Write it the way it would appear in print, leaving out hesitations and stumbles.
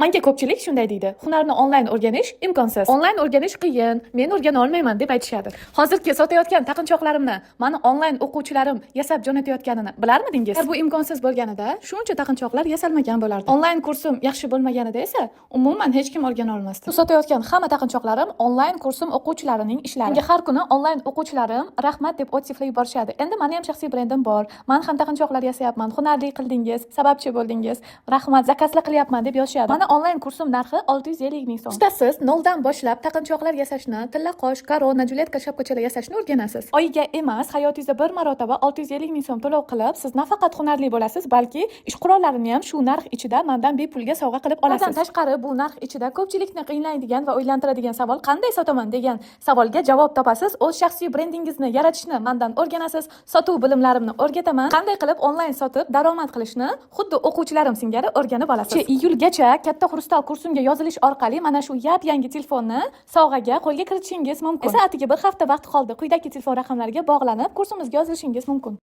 Manga ko'pchilik shunday deydi: "Hunarni onlayn o'rganish imkonsiz. Onlayn o'rganish qiyin, men o'rgana olmayman", deb aytishadi. Hozirgi sotayotgan taqinchoqlarimni mani onlayn o'quvchilarim yasab jo'natayotganini bilarmidingiz? Agar bu imkonsiz bo'lganida, shuncha taqinchoqlar yasalmagan bo'lardi. Onlayn kursim yaxshi bo'lmaganida esa, umuman hech kim o'rgana olmasdi. Bu sotayotgan hamma taqinchoqlarim onlayn kursim o'quvchilarining ishlari. Menga har kuni onlayn o'quvchilarim rahmat deb отзыв lar yuborishadi. "Endi mani ham shaxsiy brendim bor. Man ham taqinchoqlar yasayapman. Hunarli qildingiz, sababchi bo'ldingiz. Rahmat, заказ lar qilyapman", deb yozishadi. Mani onlayn kursim narxi 650 ming so'm. Ustasiz noldan boshlab taqinchoqlar yasashni, tilla qosh, корона, жилетка, shapkachalar yasashni o'rganasiz. Oyiga emas, hayotingizda bir marotaba 650 ming so'm to'lov qilib, siz nafaqat hunarli bo'lasiz, balki ish qurollarini ham shu narx ichida mandan bepulga sovg'a qilib olasiz. Bundan tashqari, bu narx ichida ko'pchilikni qiynaydigan va o'ylantiradigan savol, "Qanday sotaman?" degan savolga javob topasiz. O'z shaxsiy brendingizni yaratishni mandan o'rganasiz. Sotuv bilimlarimni o'rgataman. Qanday qilib onlayn sotib daromad qilishni xuddi o'quvchilarim singari o'rganib olasiz. Iyulgacha Katta xrustal kursimga yozilish orqali mana shu yap-yangi telefonni sovg'aga qo'lga kiritishingiz mumkin. Esa atigi bir hafta vaqt qoldi. Quyidagi telefon raqamlariga bog'lanib, kursimizga yozilishingiz mumkin.